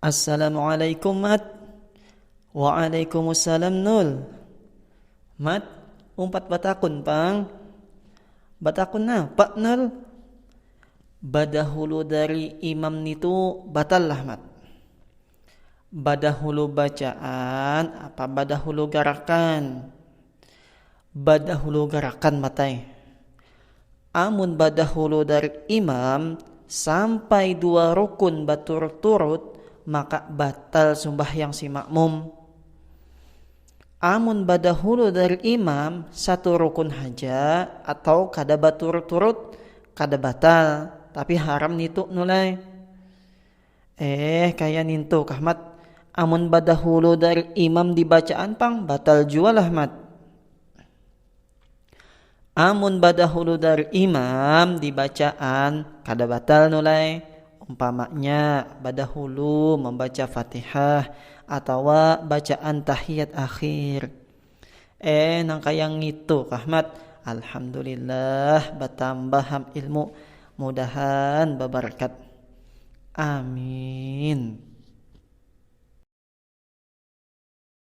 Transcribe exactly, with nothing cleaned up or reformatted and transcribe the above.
Assalamualaikum, Mat. Waalaikumsalam, Nul. Mat, umpat batakun pang. Batakun napa, Nul? Badahulu dari imam nitu batal lah, Mat. Badahulu bacaan apa badahulu garakan? Badahulu garakan, Mat ai. Amun badahulu dari imam sampai dua rukun baturut-turut, maka batal sumbahyang si makmum. Amun badahulu dari imam satu rukun haja atau kada baturut-turut, kada batal, tapi haram nitu, Nul ai. Eh, kaya nintu kah, Mat? Amun badahulu dari imam di bacaan pang batal jua lah, Mat. Amun badahulu dari imam di bacaan kada batal, Nul ai. Umpamanya badahulu mambaca Fatihah atawa bacaan tahiyat akhir. Eh, nang kaya ngitu kah, Mat? Alhamdulillah, batambah ham ilmu. Mudahan babarakat. Amin.